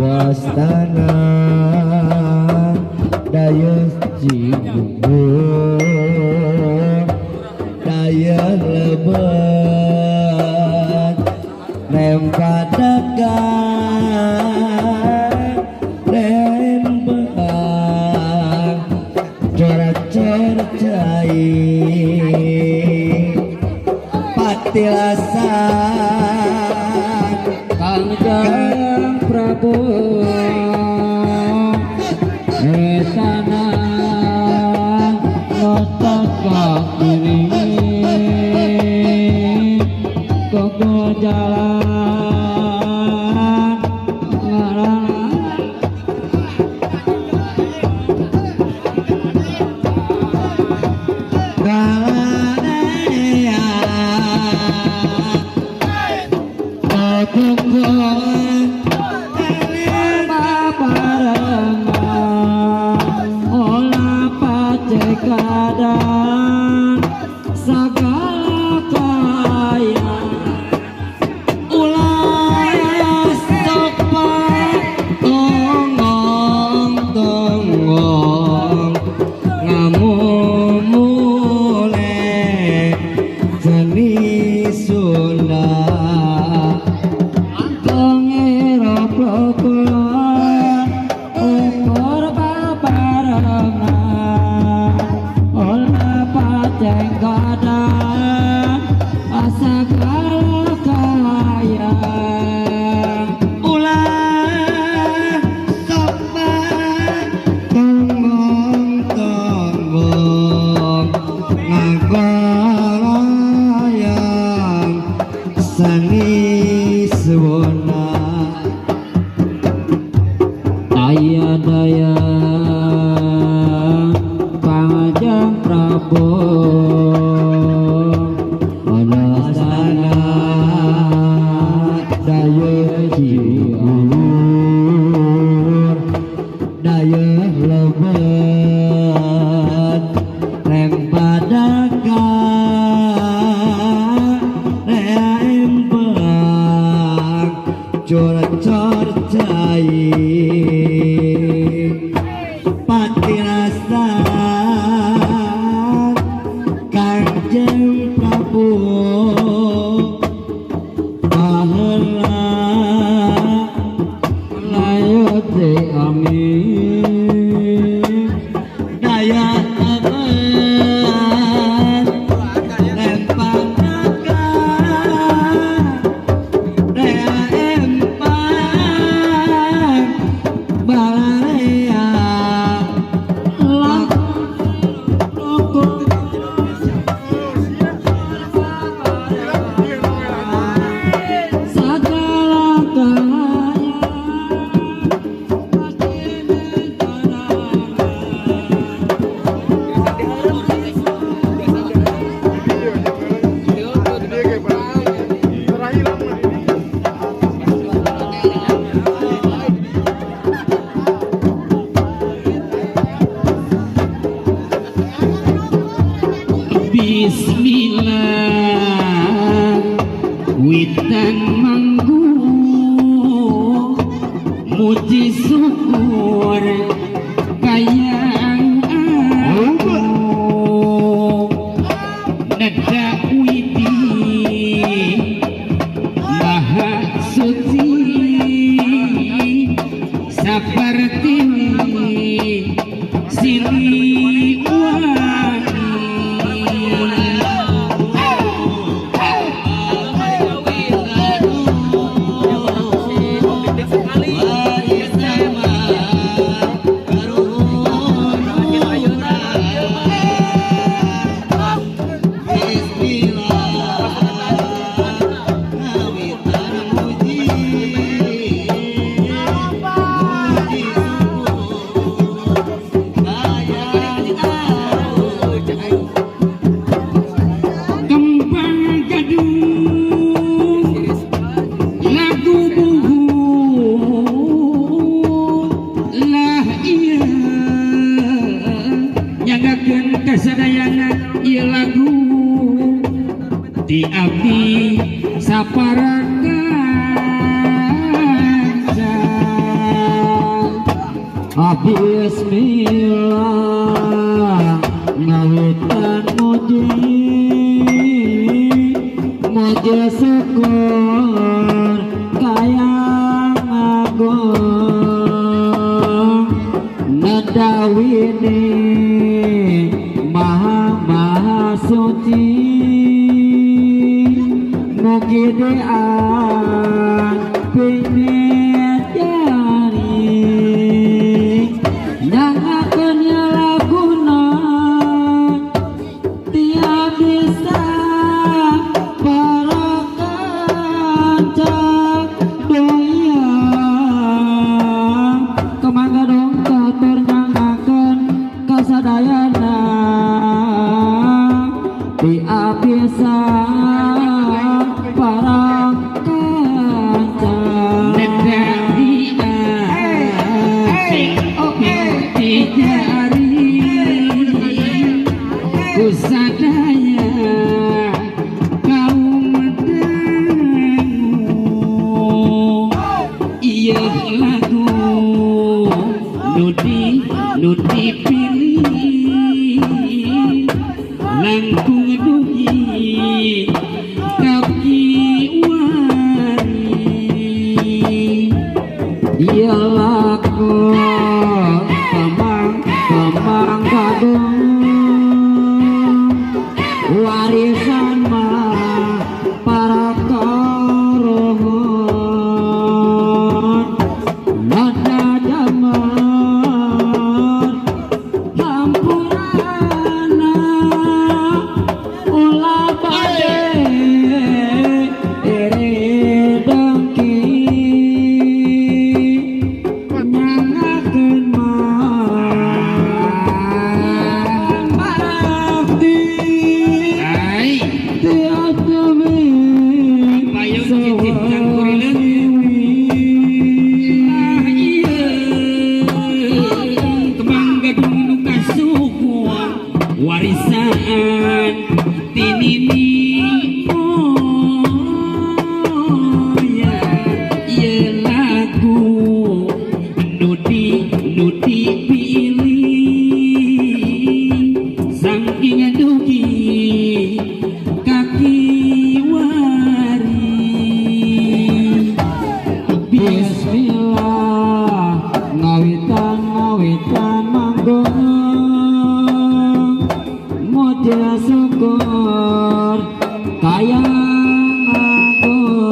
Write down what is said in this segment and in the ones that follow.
Wastana daya Cigugur daya lebet nempadakan rembang corak-cai patilasan Kangjeng Prabu Esana ngotot kiri koko jalan ngaran Galanea Kukuan babarengan olah pacekadan sagala kaya ulah sopa tonggong tonggong ngamumule seni Sunda Pengero kulon ukur babarengan olah pacekadan sagala kaya ulah sopa tonggong tonggong ngagolayang seni Sunda Daya daya Kangjeng Prabu Astana daya Cigugur daya lebet rempadaka rempang cor-cor cai patirasan Kanjeng Prabu baheula Layut amin daya teman lempang naga rea empang balarea Segala kaya Bismillah witan manggu muji syukur kayang aku neda widi maha suci seperti Siliwangi. Bismillah, ngawitan muji, muji. Bismillah ngawitan muji muji syukur kayang agung nadawini maha maha suci mugi dean jari nyangakeun laguna tiap bisa para kanca doya kemangga dong katur nyangakeun kasadayana tiap bisa para kanca. Nedadi api jari kusadaya kaum dangu ieu lagu nu dipilih langkung dugi ka kiwari. Iya laku kemang kemang gadung warisan mah para karuhun nada jamar hampurana ulah bade iri dengki nyangakeun mah bakti Ai tiap demi payung cicih cangkurileun. Ah ieu kembang gadung nu kasuhun warisan ti nini moyang ieu lagu nu dipilih saking dugi ka kiwari. Bismillah ngawitan ngawitan manggung muja syukur kayang agung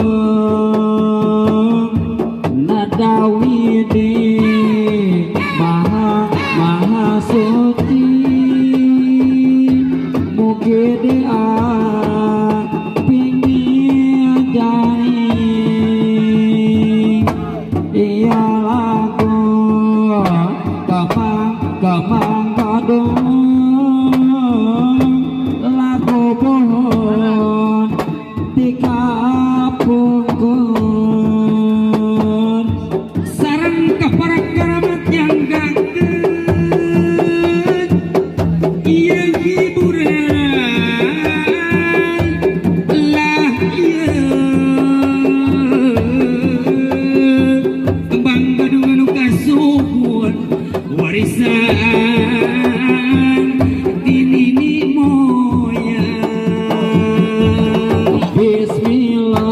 nadawidi maha maha suci mugi dia pingin jari iya lagu kemang kemang gadung lagu pohon tikapungkur sareng ka para keramat yang ganggeun ieu hiburan lah ieu kembang gadung anu kasuhun warisan ti nini moyang. Bismillah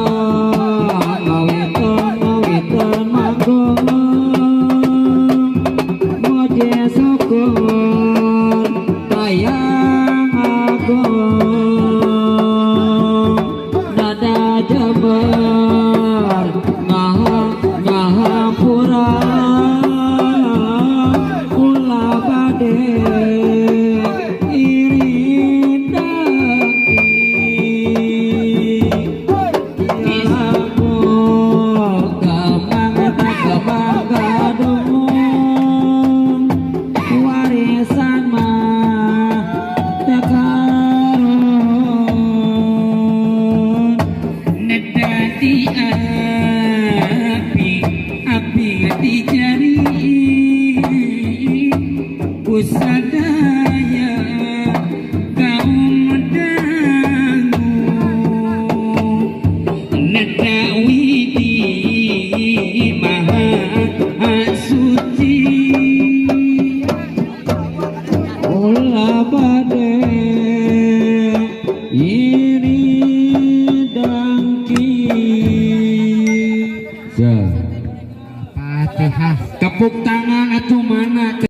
ngawitan ngawitan manggung muji syukur kayang agung nada jabar ngaha ngahampura ulah bade iri dengki lagu kemang kemang gadung warisan mah tekarun Nedati api api ti jari kusadaya kaum dangu nada widi maha suci. Ya. Fatihah. Tepuk tangan atuh mana?